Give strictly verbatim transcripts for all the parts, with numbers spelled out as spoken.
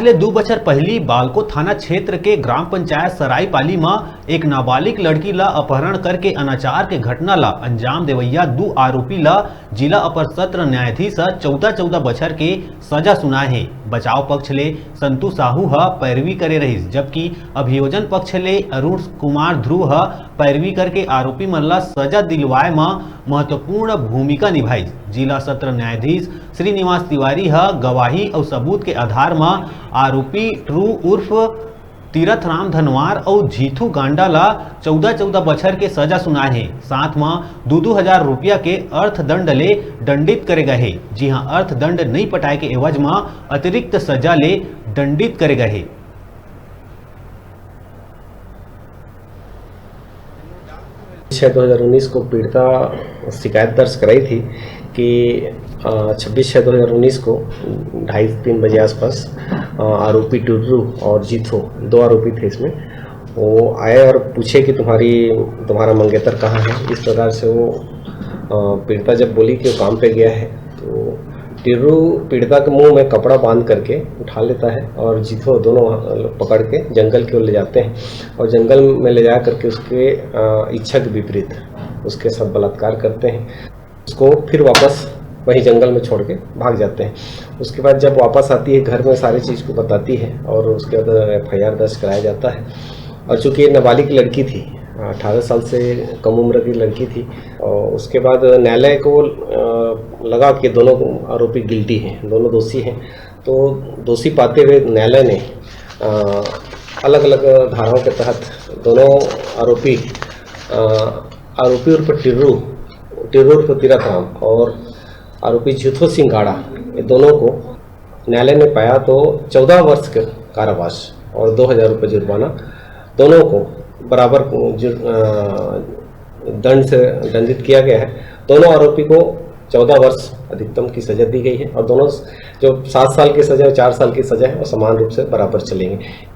ले दू बछर पहिली बालको थाना क्षेत्र के ग्राम पंचायत सरायपाली म एक नाबालिग लड़की ला अपहरण करके अनाचार के घटना ला अंजाम देवइया दू आरोपी ला जिला अपर सत्र न्यायाधीश ह चौदह चौदह बछर के सजा सुनाए हे। बचाव पक्ष ले संतु साहू ह पैरवी करे रहिस, जबकि अभियोजन पक्ष ले अरुण कुमार ध्रुव ह पैरवी करके आरोपी मन ला सजा दिलवाए म महत्वपूर्ण भूमिका निभाइस। जिला सत्र न्यायाधीश श्रीनिवास तिवारी ह गवाही अउ सबूत के आधार म आरोपी ट्रू उर्फ तीरथ राम धनवार अउ झीथू गांडा ला चौदह चौदह बछर के सजा सुनाए हे। साथ म दू दू हजार रुपया के अर्थदंड ले दंडित करे गए हे। जिहां अर्थदंड नइ पटाए के एवज म अतिरिक्त सजा ले दंडित करे गए हे। छः दो हज़ार उन्नीस को पीड़िता शिकायत दर्ज कराई थी कि छब्बीस छः दो हज़ार उन्नीस को ढाई तीन बजे आसपास आरोपी टुर्रू और जीथो, दो आरोपी थे इसमें, वो आए और पूछे कि तुम्हारी तुम्हारा मंगेतर कहाँ है। इस प्रकार से वो पीड़िता जब बोली कि वो काम पे गया है, तो टिर्रू पीड़िता के मुंह में कपड़ा बांध करके उठा लेता है और जीथो दोनों पकड़ के जंगल की ओर ले जाते हैं और जंगल में ले जा करके उसके इच्छा के विपरीत उसके साथ बलात्कार करते हैं। उसको फिर वापस वही जंगल में छोड़ के भाग जाते हैं। उसके बाद जब वापस आती है, घर में सारी चीज़ को बताती है और उसके बाद एफ आई आर दर्ज कराया जाता है। और चूँकि ये नाबालिग लड़की थी, अठारह साल से कम उम्र की लड़की थी, और उसके बाद न्यायालय को लगा कि दोनों आरोपी गिल्टी हैं, दोनों दोषी हैं। तो दोषी पाते हुए न्यायालय ने अलग अलग धाराओं के तहत दोनों आरोपी आरोपी उर्फ टिर्रू टिर्रू उर्फ तीरथ राम और आरोपी झूथो सिंह गाड़ा, ये दोनों को न्यायालय ने पाया तो चौदह वर्ष के कारावास और दो हज़ार रुपये जुर्माना, दोनों को बराबर दंड से दंडित किया गया है। दोनों आरोपी को चौदह वर्ष अधिकतम की सजा दी गई है और दोनों जो सात साल की सजा और चार साल की सजा है, वो समान रूप से बराबर चलेंगे।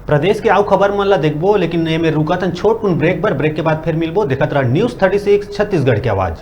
प्रदेश के आउ खबर मन ला देखबो, लेकिन एमे रुकत हन छोटकुन ब्रेक बर। ब्रेक के बाद फिर मिलबो। देखत रहा न्यूज़ थर्टी सिक्स छत्तीसगढ़ की आवाज़।